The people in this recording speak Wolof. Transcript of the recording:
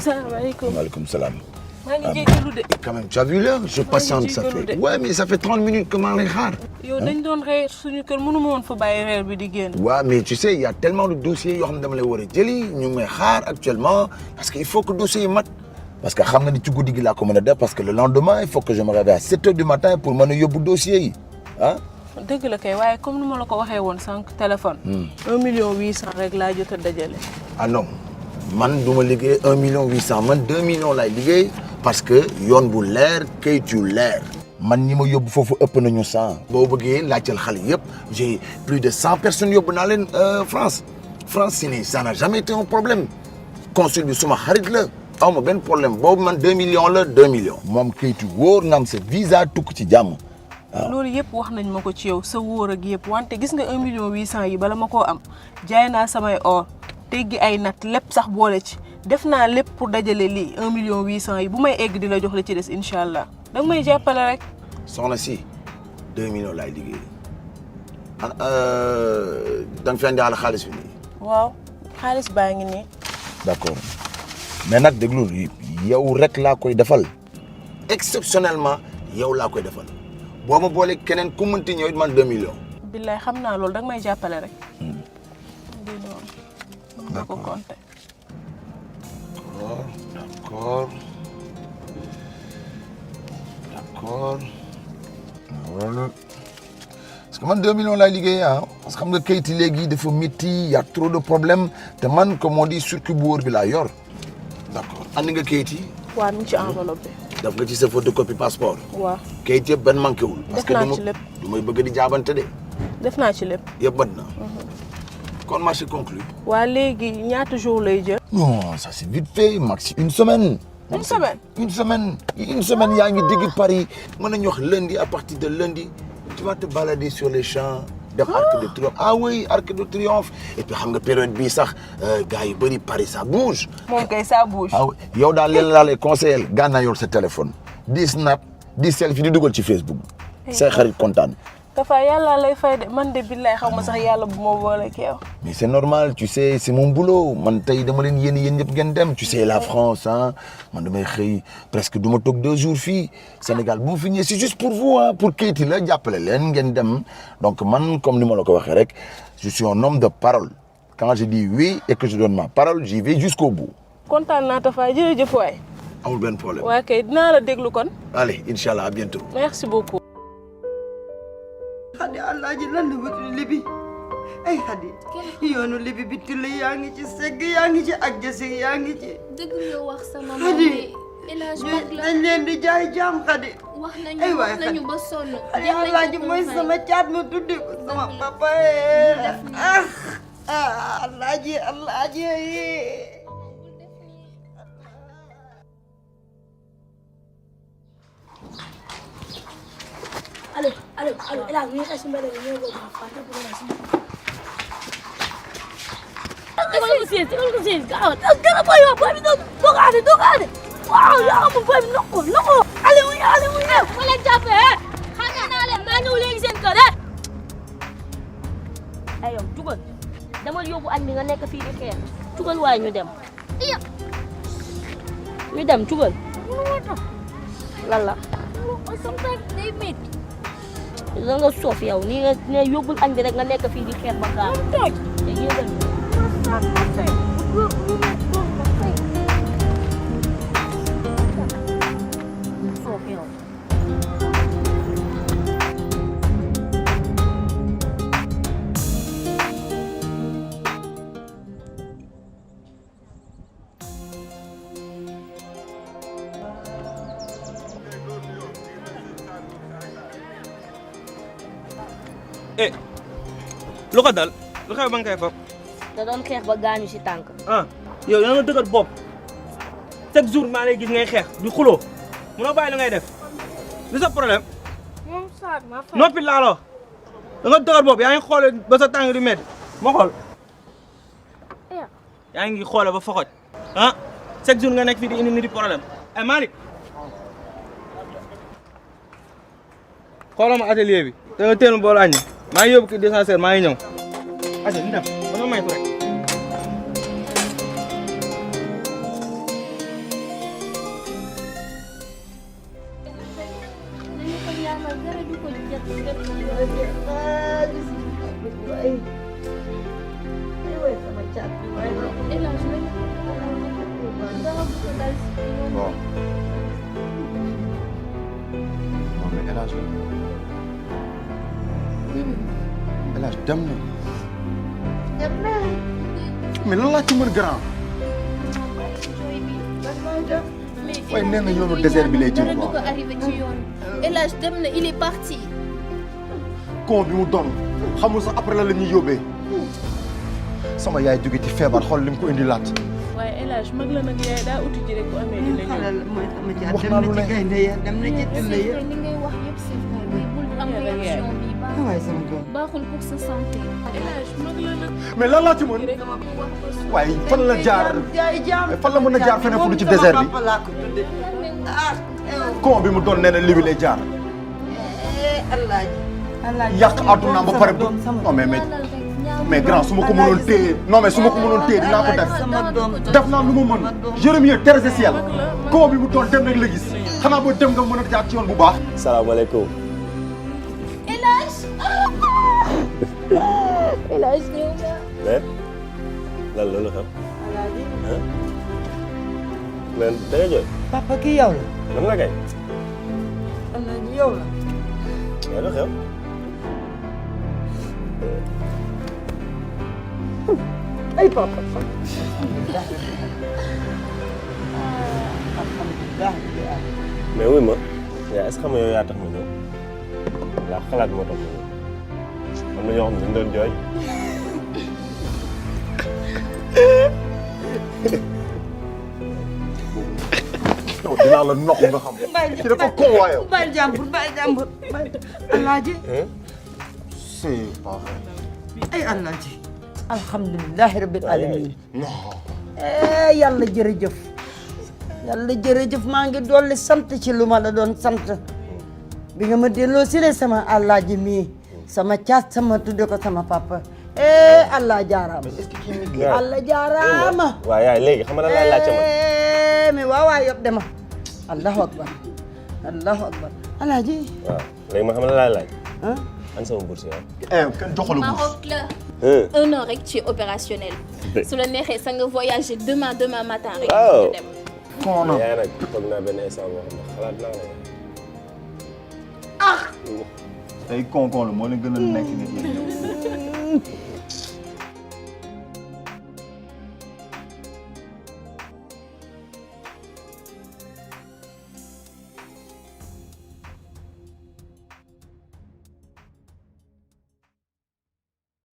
Salaamaaleykum. Maaleykum salaam. maa ngi jégalu de. Quand même, tu as vu l'heure? Je patiente, ça fait. Ouais, mais ça fait 30 minutes que maa ngi xaar. yow dañ doon reer suñu kër mënu ma woon fa bàyyi reer bi di génn. Ouais, mais tu sais, il y a tellement de dossiers yoo xam ne dama lay war a jëli ñu ngi may xaar actuellement parce que il faut que dossier yi mat. Parce que xam nga ni ci guddi gi laa ko mën a def parce que le lendemain il faut que je me réveille à 7 heures du matin pour mën a yóbbu dossier yi ah. dëgg la kay waaye comme ni ma la ko waxee woon sànq téléphone. 1,8 million rek laa jot a dajale. Ah non. man du ma liggéey 1,8 million man 2 millions laay liggéey parce que yoon bu leer kayit yu leer man ñi ma yóbbu foofu ëpp nañu 100 boo bëggee laajteel xale yëpp j'ai plus de 100 personnes yóbbu naa leen France si ni ça n'a jamais été un problème consul bi suma xarit la aw ma benn problème boobu man 2 millions la 2 millions moom kayit yu wóor nga am sa visa tukk ci jàmm waaw loolu yëpp wax nañ ma ko ci yow sa wóor ak yëpp wante gis nga 1,8 million yi bala ma koo am jaay naa samay or teggi ay nat lépp sax boole ci def naa lépp pour dajale lii 1,8 million yi bu may egg di la jox la ci des incha allah danga may jàppale rek. soxna si 2 millions laay liggéey da nga fi andiwaale xaalis bi nii. waaw xaalis baa ngi nii. d'accord mais nag déglu yow rek laa koy defal exceptionnellement yow laa koy defal boo ma boole keneen ku mënti ñëw it man 2 millions. billaay xam naa loolu danga may jàppale rek. D'accord. Voilà. Parce que man 2 millions laay liggéey parce que xam nga kayit yi léegi dafa métti y a trop de problèmes te man comme on dit circuit bu wóor bi laa yor. D'accord andi nga kayit yi. waaw mi ngi ci enveloppe bi. def nga ci sa photocopie passeport. waaw kayit yëpp benn manqué wul. def naa ci lépp du may bëgg di jaabante de. def naa ci lépp. yëpp mat na. kon marché conclu. waa léegi ñaata jours lay jël. non ça c'est vite fait maxi une semaine. une semaine yaa ngi digg Paris mën nañu wax lundi à partir de lundi tu vas te balader sur les champs. def Arc de Triomphe ah oui Arc de Triomphe et puis xam nga période bii sax gars yu bëri Paris ça bouge. moom kay ça bouge. ah oui yow daal leen laa lay conseiller gànnaaw yor sa téléphone di snap di selfie di dugal ci Facebook. say xarit kontaan. Tafa yàlla lay fay de man de billaay xaw ma sax yàlla bu ma boole ak yow. mais c'est normal tu sais c'est mon boulot man tey dama leen yéen ñëpp ngeen dem tu sais la France man damay xëy presque du ma toog 2 jours fii Sénégal bu ma fi ñëwee c'est juste pour vous pour kayiti la jàppale leen ngeen dem donc man comme ni ma la ko waxee rek je suis un homme de parole quand je dis oui et que je donne ma parole j'y vais jusqu'au bout. kontaan naa Tafa jërëjëf waay. amul benn problème. waa kay dinaa la déglu kon. allez inchallah à bientôt. merci beaucoup. Xadi Alaaji lan la wuti libi ay Xadi yoonu libi bi till yaa ngi ci segg yaa ngi ci ak jësi yaa ngi ci. dëgg nga wax sama Xadi élage mag la dañ leen di jaay jaam Xadi. wax nañu ba sonn. Xadi Alaaji mooy sama caat ma tudde ko sama papa Alaaji Allô, El Hadj ñu ngi si mbedd mi ñoo bokk Fanta bu ma si. Tegal ko siis gaaw dara boy bi dogaade. Waaw yaa am boy bi noko. Aliou ma leen jàppee xam naa leen maa ñëw léegi seen kër ay yow jugal demal yóbbu añ bi nga nekk fii di xeex jugal waaye ñu dem. Ñu dem jugal. Lan la. Day métti. da nga soof yow nii nga ne yóbbul añ bi rek nga nekk fii di xeex ba gaaw. te yéegal soof yow. lu ko dal lu xew ba nga koy foofu. da doon xeex ba gaañu si tànk. ah yow yaa nga dëgër bopp chaque jour maa lay gis ngay xeex di xuloo munoo bàyyi lu ngay def li sa problème. moom saak ma fa. noppi laaloo da nga dëgër bopp yaa ngi xoole ba sa tànk di métti ma xool yaa ngi xoole ba foxoj ah chaque jour nga nekk fii di indi nit di problème ay Malick xoolal ma atelier bi te nga teel ma boolu aññi maa ngi yóbbu ki dispensaire maa ngi ñëw asa ñu dem ba nga maytu rek nañu ko ñaanal dara du ko jot El Hadj nañu dara bu ko dal si yoon. bon mais El Hadj dem na mais lan laa ci mën grand waaye nee na yoonu désert bi lay jëm dara du ko quoi arrivé ci yoon. El Hadj dem na il est parti. con bi mu doon xamul sax après la ñuy yóbbee sama yaay jóge ci feebar xool li mu ko indi laat waaye El Hadj mag la nag yaay daa uti ji rek bu amee dina ñëw. xalal mooy sama jaar wax dem naa na lu ci ne. gaynde ya dem na ci tëll ya. li ngay wax yëpp c'est vrai mais bul am réaction bi waaye sama doom. baaxul pour sa santé. El Hadj mag la nag. mais lan laa ci mën waaye fan la jaar fan la mën a jaar feneen fu du ci désert bi papa laa ko tudde. ah con bi mu doon nee na libi lay jaar Alaaji. Alaaji yàq àddunaam ba pare bu non mais grand su ma ko mënoon téye non mais su ma ko mënoon téye dinaa ko def sama doom. def naa lu ma mën Jérémie terre ciel con bi mu doon dem rek la gis xanaa boo dem nga mën a jaar ci yoon bu baax. salaamaaleykum. El Hadj. El Hadj ñëw nga. mais lan la lu xew. mais da nga jooy. papa kii yow la. man la kay. Alaaji yow la. mais lu xew. ay papa. mais wuy ma yaa est-ce que xam nga yow yaa tax ma ñëw yaa xalaat moo tax ma ñëw am na ñoo xam ne dañu doon jooy. non dinaa la noq nga xam. ci dafa con waaye. bàyyi jàmbur bàyyi jàmbur. Alaaji. c'est pas vrai. ay Alaaji. alhamdulilahi rabbil alamin. yàlla jërëjëf. yàlla jërëjëf maa ngi dolli sant ci lu ma la doon sant. bi nga ma delloo si sama Alaaji mii. sama caat sama tudde ko sama papa. Allah jaaraama. Allah jaaraama. waaw yaay léegi xam nga lan laa laajte man. mais waaw waay yëpp dema. allahu akbar. allahu akbar. Alaaji. waaw léegi ma xam ne laa laaj. ah. an sama bourse yow. kenn joxalu bourse. Maroc la. 1 an rek tu es opérationnel. su la neexee sa nga voyager demain matin rek. waaw dem. con na. yaay nag toog naa benn instant boo xam ne xalaat naa la. tey con la moo leen gën a nekk nit ñi.